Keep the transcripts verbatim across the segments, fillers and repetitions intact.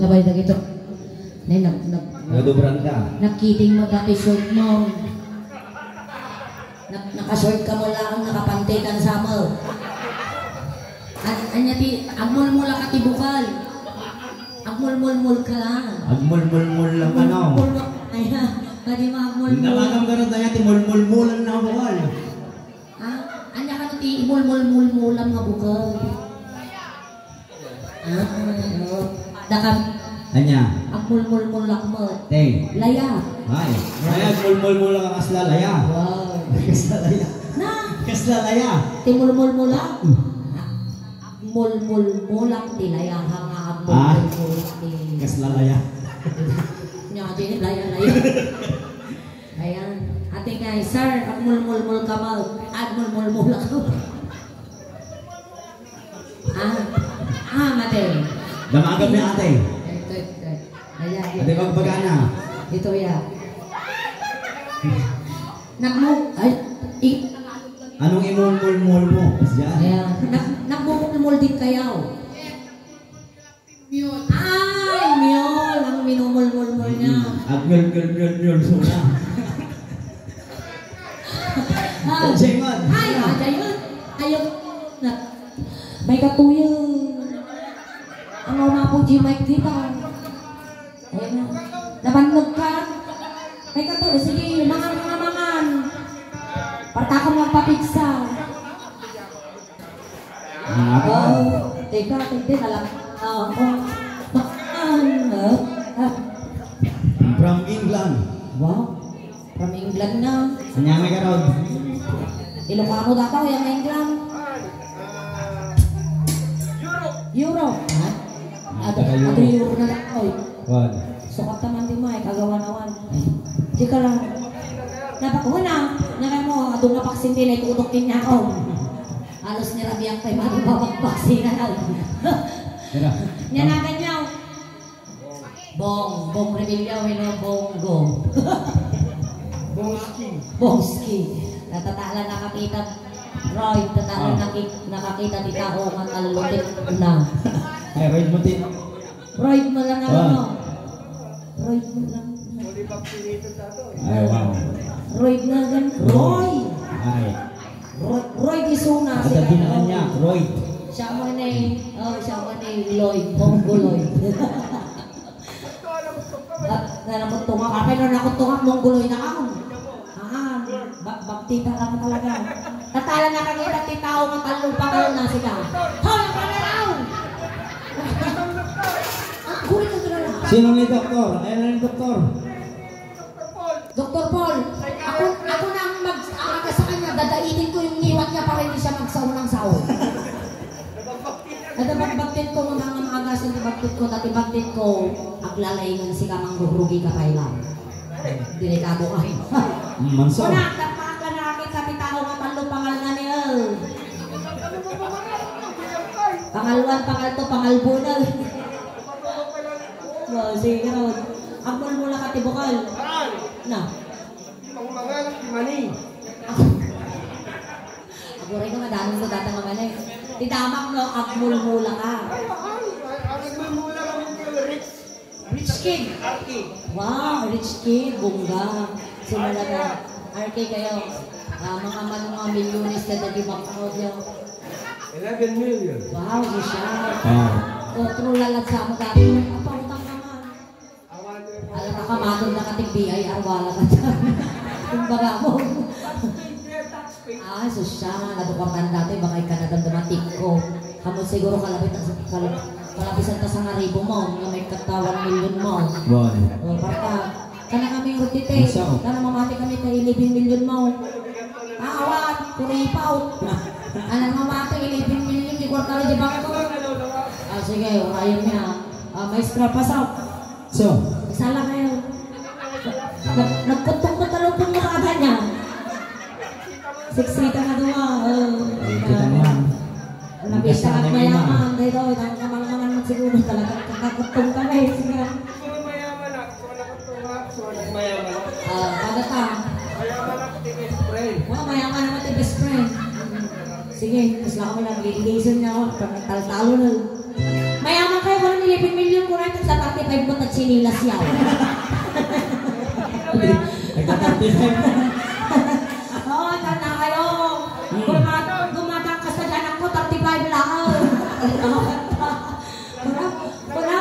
Sabay dagito. Nay, nag-, nag-, Nadubranta. Nagkiting mo dati short mo. Nag-, naka-short ka mo lang, nakapanty ka na sa mo. An-, anya ti, agmulmula ka ti bukal. Agmulmulmul ka lang. Agmulmulmul lang, ano? Agmulmul lang. Ay, ha. Pwede mo agmulmul. Nabagam ka rin tayo, ti mulmulmulan na bukal. Ah, anya ka na ti imulmulmulmulam nga bukal? Ah, oo. Dakam. Anya? Agmulmulmulak mo. Te. Laya. Ay. Ay, agmulmulmulak ang kasla laya. Wow. Kasla laya. Na. Kasla laya. Ti mulmulmulak. Agmulmulmulak ti laya. Ha, nga Ah. agmulmulmulak ti Kasla laya. Nya, di laya, laya. Ayan. Ate kay, sir, agmulmulmul ka mo. Agmulmulmul ako. Ah. Ah, mate. Damagam ni ate. Ito, ito. Ayan. Ate, magbagana. Ito, ya. Nagmu-, ay, i- Anong imulmulmul mo? Yan. Ayan. Nag-, nagmumulmul din kayo. Miyol. Ay, miyol! Ang minumulmulmul niya. Mm. Agmiyol, miyol, miyol, miyol, suna. Ah. Jemon. Ay, ah, Jemon. Ayaw na. May katuyo. Ang umapo, G-Mike dito. Ayun na. Nabannog ka? May katuyo. Sige, mangan ka nga mangan. Parta akong magpapigsa. Ang ating Oh, teka, hindi na lang. Ah, oh. Ah, ah, ah. From England. Wow. From England na. Sanyami ka ron. Ilocano data, yung England. Europe. Ha? Taga Ato, Europe. Ato Europe na data, oy. Wan. Sukat naman di mo, eh, kagawan-awan. Di ka lang. Napa-, una, naka mo, adu nga vaccine din, eh, tutok din niya ako. Halos ni Rabiak pa yung mga babak vaccine na lang. Tira. Niya na ganyan. Bong, Bong Revilla, hello, Bonggo. Bongski. Bongski. Natatala nakakita, Roy, tatala Ah. naki-, nakakita ti tao nga tallutik na. Ay, Roy, muti. Roy mo lang ako, Ah. no? Roy mo lang. Ay, wow. Roy na gan-, Roy! Ay. Roy, Roy Gisuna, Ada sila din naman. Niya, Roy. Siya mo ni, oh, siya mo ni Lloyd, Mongoloid. At na nakutungak, apay na nakutungak, Mongoloid na ako. Ah, ba-, bagtita ka na talaga. Tatala na kami, ti tao nga tallo pa kayo na sila. Hoy, ang panaraw! Ah, kulit ang tulala. Sino ni doktor? Ayan na ni doktor. Doktor Paul, ako, ako na ang mag-aalaga sa kanya, dadaitin ko yung ngiwat niya para hindi siya magsaw ng saw. Kada pagbagtit ko, mga mga agasan ti bagtit ko, dati bagtit ko, aglalaingan si kamang rugrugi ka pa ilang. Delikado ka. Mm, manso. Una, tapaka na akin sa titao nga panlo pangal nga ni, oh. Pangalwan, pangalto, pangalbunal. Oh, sige, Rod. Agmulmula ka ti bukal. Na. Ang mga mani. Aguray ko, madaming ko data nga mani. Ti damak, no, agmulmula ka. Ay, ay, ay, agmulmula ka, rich. Rich kid. Arki. Wow, rich kid, bongga. Sumala ka. Arki kayo. Ah, mga mano nga milyones na dali makakaw niya. Eleven million. Wow, di siya. Ah. O, true lalagsa mo dati. Ang pautang naman. Alam ka, kamatod na kating B I R, wala ka dyan. Kumbaga mo. Ah, sosyal. Nadukortan dati, baka ikanadan dumatik ko. Kamo siguro kalabit ang kal-, kalabisan ta sa ngaribo mo, nga may katawan milyon mo. Wow. O, parta. Kana kami yung rutite. Masa ko? Kana mamati kami ta eleven million mo. Ah, awan. Kuripaw. Anak mamati, eleven million, di kwarta na di bangko. Ah, sige, urayan niya. Ah, maestra, pasok. So? Sala kayo. Nag-, nagkutok na talong pong mukha niya. Siksika nga duwa, oh. Eh, kita naman. Nabisa ka mayaman, dahil daw, ang kamalakaman mo siguro talaga, kakakutong ka na eh, sige. Mayaman ako, mayaman ako. Ah, kada ka? Mayaman ako, ti best friend. Wala, mayaman naman ti best friend. Sige, mas lang ako lang, ligason niya ako, taltalo na. Mayaman kayo, walang eleven million, kung ay, sa Ay, buta tsinelas yaw. Nagka-thirty-five na. Oo, tanda kayo. Hmm. Gumata-, gumatang ka sa anak ko, thirty-five lang. Wala, wala.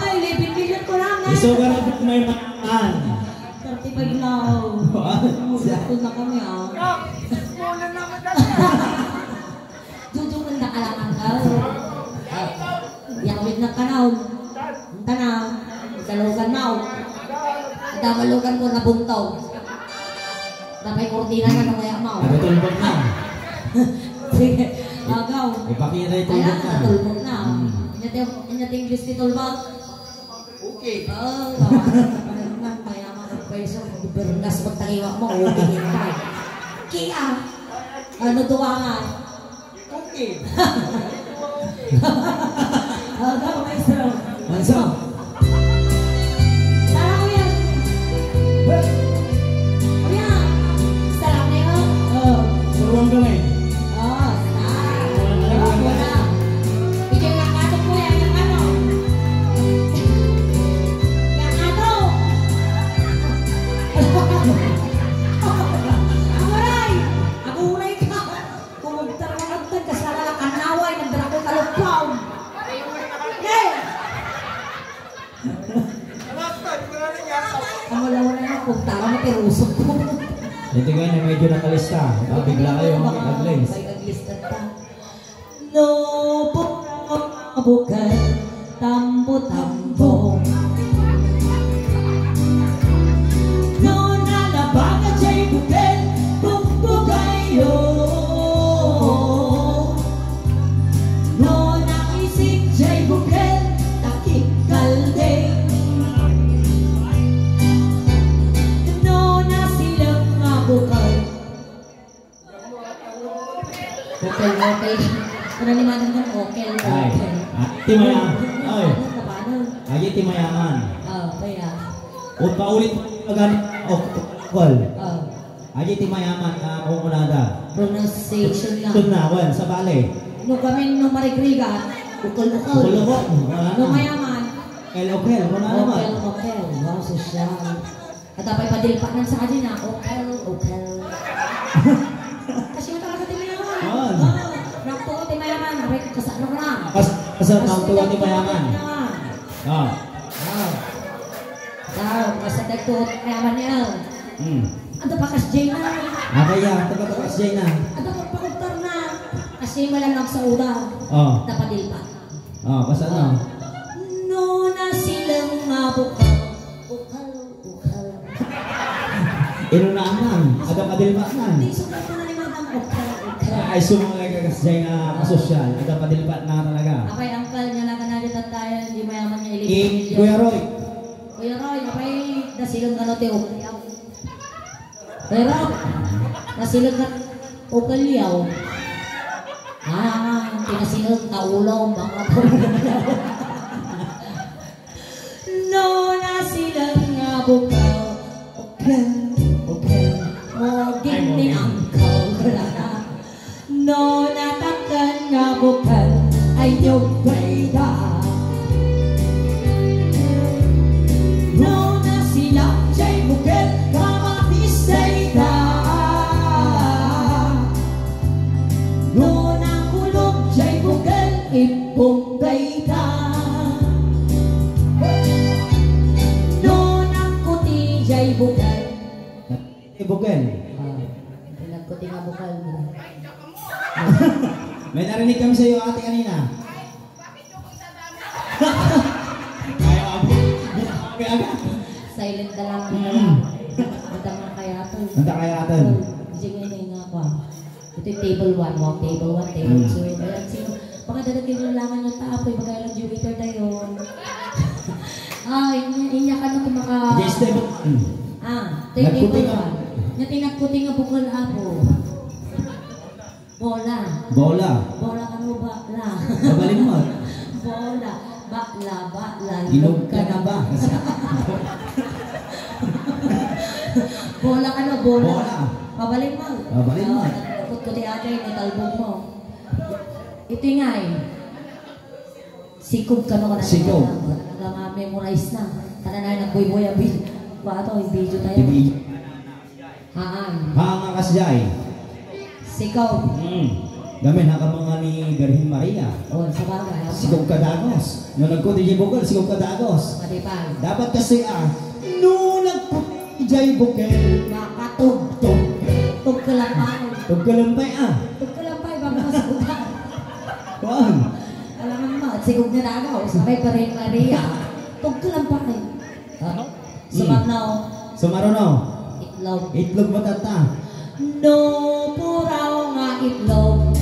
Ay, eleven million ko lang, eh. Iso ka na may matan. Thirty-five lang. Wow. Gusto na kami, ah. Jojo, kanda ka lang, angkel. Yawid na kanaw. Ang tanaw. Sa lugan mo. Ang dama lugan ko nabuntaw. Dapat kurtina na nung kaya mo. Nagtulbog na. Sige. Agaw. Ipakita yung tulbog na. Ayan, natulbog na. Hmm. Inyat yung, inyat yung English ni tulbog. Okay. Oh, nang mayaman ang pweso, bernas magtakiwa mo, okay, hintay. Kia, ano tuwangan? Okay. Ano, maestro? Manso. Tara, kuya. Kuya, sarap na yun. Oh. Suruan ka na eh. Oh, star. Wala na, wala na. Ikaw yung nakatok mo yan, yung ano? Nakatok! Aguray! Aguray ka! Kumugtar ka ng tagkas na lalakanawa, yung nagdara ko kaluppaw. Hey! Ang wala-wala na, kung tara, matirusok ko. Ito nga na medyo nakalista. Ah, bigla kayo, Baka mag-advance. May naglista ta. No, bu-, bukan tambo-tambo. No, nalabaga jay bukel, bumbugayo. No, naisip jay bukel, takip kalde. No, nasileng nga bukel. Okel, okel. Kuna ni Madam Gwen, okel, Ay. okel. Ah, ti maya-, ay. Ano, ano, ano? Ay, ti mayaman. Oh, kaya. O, paulit pa gani, oh, okel. Oh. Ay, ti mayaman, ah, makunkunada. Pronunciation na. Ito na, well, sa bale. No kami, no marigrigat, ukol-ukol. Ukol-ukol. Wala na. No mayaman. El okel, wala naman. Okel, okel. Wow, sosyal. At apay padilpanan sa adina, okel, okel. Kasi nga talaga ti mayaman. Ah. Ah, naktuo ti mayaman, apay kasano ko na. Kas-, kasano ko ti mayaman. Ah. Ah. Ah, basta nagtuo ti mayaman niya. Hmm. Ada pa kas Jay na. Ada ya, ada pa kas Jay na. Ada pa pakugtar na. Kasi malang nagsauda. Oh. Napadilpa. Oh, basta ano? No, nasileng nga bukal. Bukal, bukal. Ino na aman? Ada padilpa na. Hindi, sukat ko na ni Madam. Bukal, bukal. Ay, sumangay ka kasi Jay nga asosyal. Ada padilpa na talaga. Apay, angkal niya na kanagit at tayo, hindi mayaman niya Eh, ilipin. Kuya Roy. Kuya Roy, apay, nasileng nga no, te, okay. Pero, nasileng nga ukelyaw. Ah, pinasileng nga ulo, mga No, nasileng nga bukaw. Ukel, ukel, mo Ay, gini mo ang kaula. No, natakan nga bukel, ay nyo pweda. No, nasilak jay bukel, kamatis dayda. No, nakulog jay bukel, ipong dayda. No, nagkuti jay bukel. Eh, bukel. Ah, nagkuti nga bukel mo. May narinig kami sa'yo, ate, kanina. Ay, abi. Abi, abi. Silent na lang. Mm. Ang tama kaya to. Ang tama kaya to. So, sige nga nga ako, ah. Ito yung table one, wow, table one, table Mm. two. Ayan, sino? Baka dadating lang langan yung tapo, ibagay lang yung waiter tayo. Ah, inya, inya ka na kumaka- Yes, table one. Ah, ito yung Nagputi table ka. one. Natinagputi nga bukal apo. Bola. Bola. Bola ka mo, bakla. Mabalin mo. Bola. Bakla, bakla. Inog ka na ba? Bola ka, no? Bola. Bola. Mabalin mo. Mabalin mo. Ah, nagkutkuti ate, may talbog mo. Ito nga eh. Sikog ka, no? Sikog. Talaga nga. Memorize na. Kada na nagbuybuy a video. Kua to, yung video tayo. Yung video. Haan. Haan nga kasjay. Sikaw. Hmm. Gamin, ha, ka mga ni Birhen Maria. Oh, sabagay, ha? Sigog ka dagos. No nagkuti di bukol, sigog ka dagos. Madi pa. Dapat kasi, ah, no nagkuti di bukol, makatugtog. Tugkalampay. Tugkalampay, ah. Tugkalampay, baka masuda. Kuan. Alangan mo, sigog nga dagos. Sabay pa rin, Maria. Tugkalampay. Ah, sumarno. Sumarno. Itlog. Itlog mo, tata. No puraw nga itlog.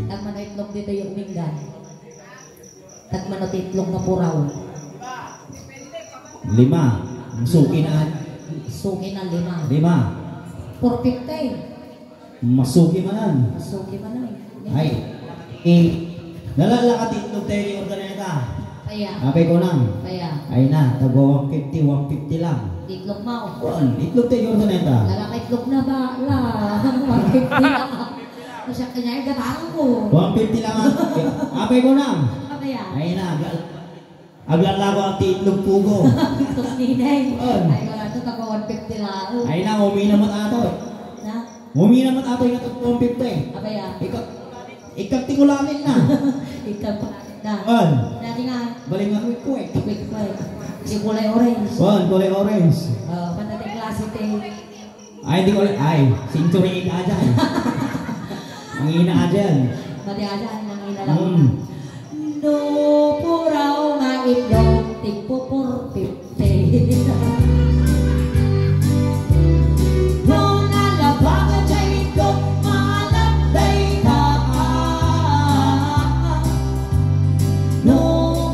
Tagmano itlog dito yung uminggan. Tagmano ti itlog nga puraw. Lima. Suki na. Suki na lima. Lima. Four fifty. Masuki manan. Masuki manan. Ay. Eh, nalala ka ti itlog tayo ni Urdaneta. Kaya. Apay ko nang. Kaya. Ay na, tagwa one fifty, one fifty lang. Itlog mo. Kuan, itlog tayo ni Urdaneta. Lalaki itlog na ba? La, one fifty lang. Masya kanya yung gatang ko. One fifty lang, ah. Apay ko nang. Kaya. Ay na, gal- Aglalako ang ti itlog pugo. Tos ninay. On. Ay, wala to, taga one fifty lang. Ay na, umina man ato. Na? Umina man ato yung ato one fifty. Abay, ah. Ikaw, ikaw tingulanin na. Ikaw pa na. On. Dati nga. Balik nga quick, quick. Quick, quick. Si kulay orange. On, kulay orange. Oh, pandating klase, te. Ay, di ko, ay, century eight aja. Ang ina aja. Madi aja, ang ina lang. Hmm. No puraw nga itlog, tigpo four fifty. No nalabagan jay itlog, malabday ka. No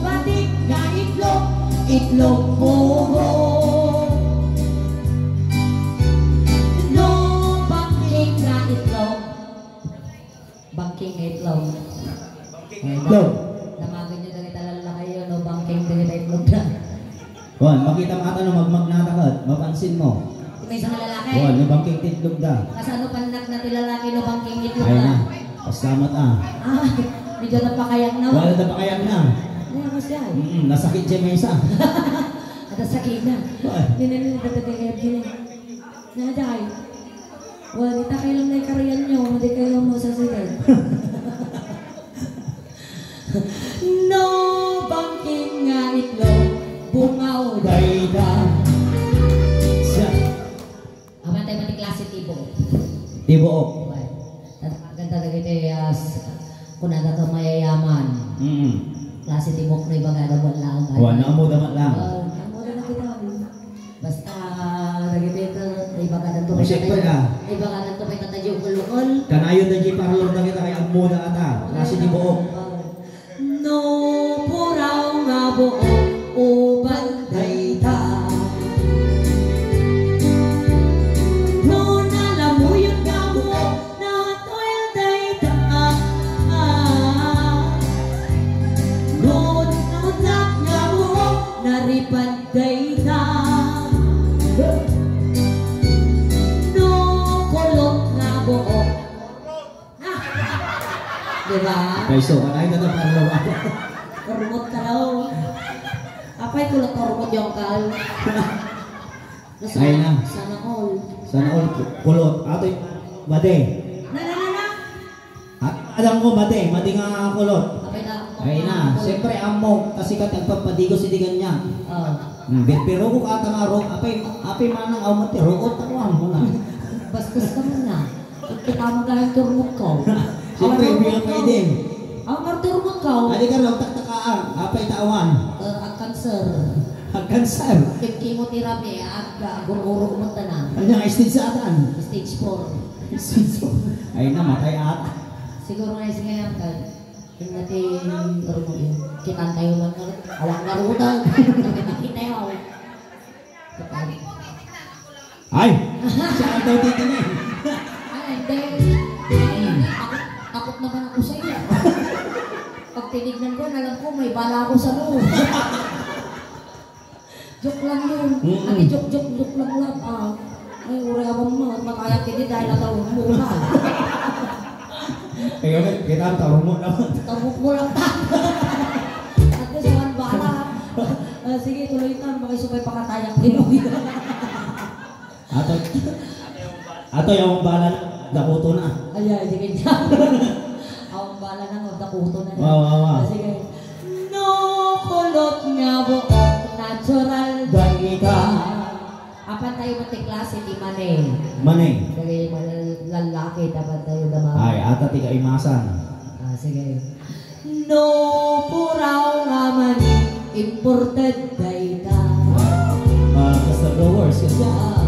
batik nga itlog, itlog pugo. No bangking nga itlog. Bangking nga itlog. Itlog. Damagan nyo dagita lalaki yun, no bangking dagita itlog na. Wan, makita mo ata no magmagnata ka, mapansin mo. May isang lalaki? Wan, no bangking ti itlog da. Kasano pannak na ti lalaki no bangking itlog da? Ay na, pasamat ah. Ah, medyo napakayang na. Wala napakayang na. Ay, ako siya. Mm, nasakit siya may isa. At nasakit na. Wan. Hindi na nila tatagay kaya gini. Naday. Well, itakay lang na ikarian nyo, hindi kayo mo sa sila. No bangking nga itlog, bungaw dayda. Siya. Aman tayo mati klase tibo. Tibo. Well, tatagan talaga ito, yes. Kung naga ka mayayaman. Mm. Klase tibo na ibaga na buwan lang. Wala, amo damat lang. Well, amo na kita. Basta, dagiti ito, ibagadan to. O, siyempre, ah. Ibagadan to kay Tata Joe Kulukol. Kanayon na di parlor na kita kay Agmuda ata. Nasi di buok. No puraw nga buok, uban dayta. No nalamuyon nga buok, natuil dayta. No nautak nga buok, naripan dayta. No kulot nga buok. Di ba? Kay so, ay, nata parlo ba? Kurmot ka daw. Apay kulot kurmot yung kal. Ay na. Sana all. Sana all ku-, kulot. Atoy, bade. Na, na, na, na. At alam ko, mati, mati nga kulot. Apay na, Ay na, siyempre, amo, kasi ka tagpapadigos, hindi ganyan. Oh. Hmm, bi-, pero ko kata nga ro-, apay, apay manang aw mati, root ako, amo na. Bastos ka muna. Kita mo dahil turmok ko. Siyempre, Awan bilang ko. Pwede. Awan turmok ko. Adi ka raw, taktakaan, apay tawan. Eh, ang cancer. Ang cancer. Kim chemotherapy, at, ah, gururo mo tanan. Ano nga, stage sa atan? Stage four. Stage four. Ay, namatay ata. Siguro nga, sige nga, Yung nati, ano mo yun? Kitaan tayo man nga, awang narutan. Nakita tayo. Ay! Siya ang daw titingin. Ay, hindi. Takot, takot naman ako sa iyo. Pag tinignan ko, alam ko, may bala ako sa loob. Joke lang yun. Mm-mm. Ate, joke, joke, joke lang lang. Ah, ay, uri ako mo, matayag ka di dahil nataon mo na. Ay, okay, kita ang taon mo naman. Tabok mo lang ta. Ate, sawan bala. Ah, sige, tuloy ta. Makisubay pakatayak din. Ato, ato yung bala na, dakuto na. Ay, ay, sige. Ang bala na, no, dakuto na. Wa, wa, wa. Ah, sige. No kulot nga buok, natural dayta. Apan tayo met ti klase ti mani. Mani. Sige, malal-, lalaki, dapat tayo dama. Ay, ata ti kaimasan. Ah, sige. No puraw nga mani, imported dayta. Ah, kas the growers, yes. Yeah.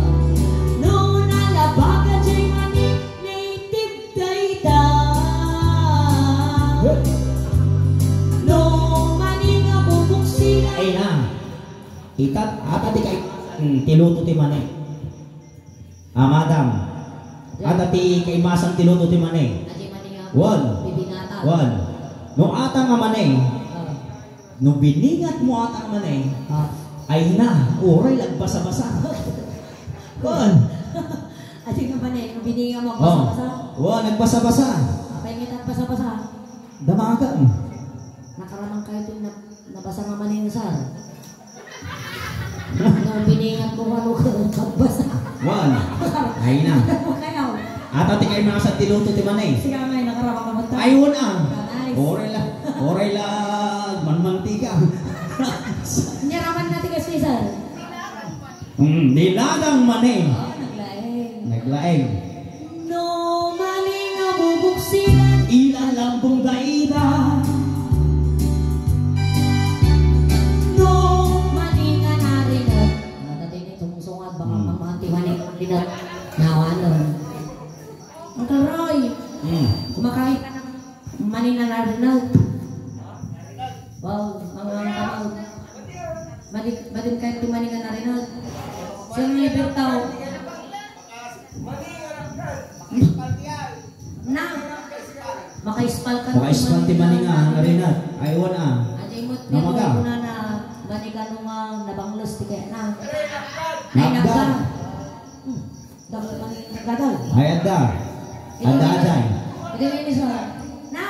No nalabag a jay mani, native dayta. No mani nga bubuksilan. Ay na. Ita, ata ti kay, hmm, ti luto ti mani. Ah, madam. Yan. Ata ti kaimasan ti luto ti mani. Adi mani nga Wan. Bibingatan. Wan. No ata nga mani, Ah. no biningat mo ata nga mani, Ah. ay na, uray nagbasa-basa. Wan. Adi nga mani, no biningat mo Oh. basa-basa? Wan, nagbasa-basa. Apay nga nagbasa-basa? Damagan. Nakaramang kayo ti na-, nabasa nga mani, sir. No, biningat mo, ano ka, pagbasa. Wan. Ay na. Ano kayo? Ata ti kaimasan ti luto ti mani. Sige, may nakarama ka mo. Ay, wan, ah. Nice. Oray la, oray la, manmantika. Nyaraman natin kasi, sir. Hmm, nilagang mani. Oh, naglaing. Naglaing. No mani nga bubuksilan. Ilalambong dayta. No mani nga narinat. Ah, dati ni tungsungad, baka Hmm. mamati mani nga rinat. Nawanon. Ang karoy. Hmm. Kumakain ka ng mani nga narinat. Wow, mga kamag. Madi-, madin kayo ti mani nga narinat. Sino ni Bertao? Na. Makaispal ka. Makaispal ti mani nga narinat. Ay, wan, ah. Ajay mo, Namaga. Kuna na, mani ka nung, ah, nabanglos ti kaya na. Ay, Nagda. Nagda. Hmm. Dagdag mani, nagdadal. Ay, adda. Adda, ajay. Ito na yung isa. Na.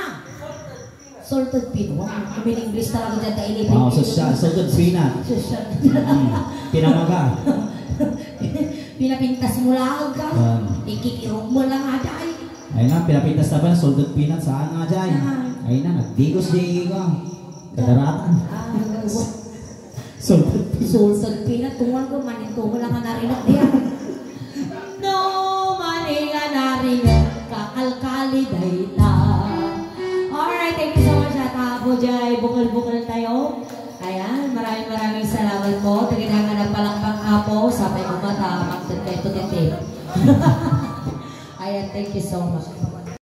Salted peanut. Wow, kami in English talaga dyan, dahil Wow, ipin-, social, salted peanut. Social. Mm, pinamaga. Pinapintas mo lang ka. Um. Ikikirog mo lang ata ay. Ay na, pinapintas na ba? Salted peanut, saan nga dyan? Ah. Ay na, nagdigos di ka. Kadaratan. Ah, Salted peanut. Salted peanut, tungal ko, manintungo lang ang narinat diyan. No, mani nga narinat, kakalkali dayta. Alright, thank you so much, Ata Apo Jai. Bukol-bukol tayo. Ayan, maraming maraming salamat po. Tagadagan ng palakpak, Apo. Sapay ko mata, magtagkay to tete. Ayan, thank you so much.